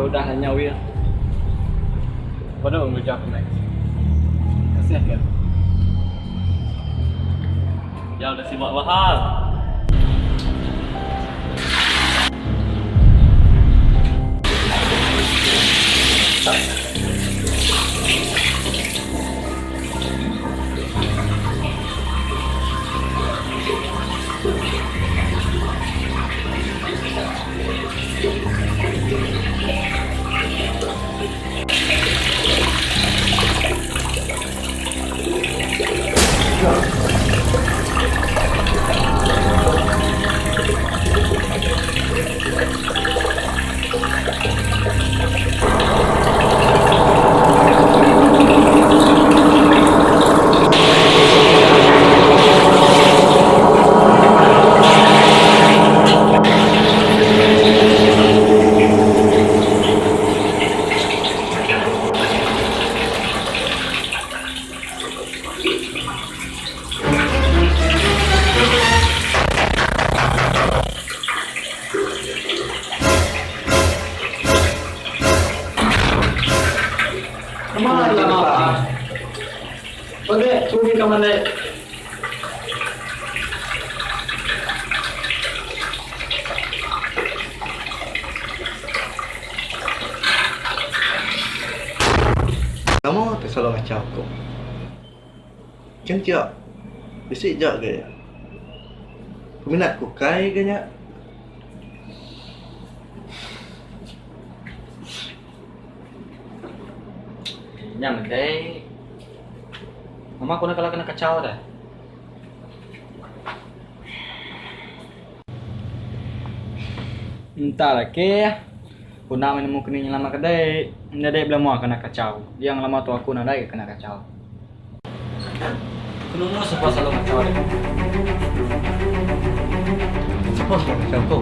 udah lenyau iya. Badu ngereja aku Max. Kasih ke aku. Iya udah sibuk behal. Nama lama pa. Pede turi ka mende. Nama ti selalu ngachau aku. Chen tia bisi ja ga iya. Peminat ku kai ga nya. Nya mendai nama ku enda kala kena kachau deh. Entar ake ku enda meh nemu keni nyelama kedai enda deh bela mua kena kachau. Iya ngelama tu aku nadai ga kena kachau. Ku nemu sapa selalu ngachau deh. Sapa selalu ngachau ku?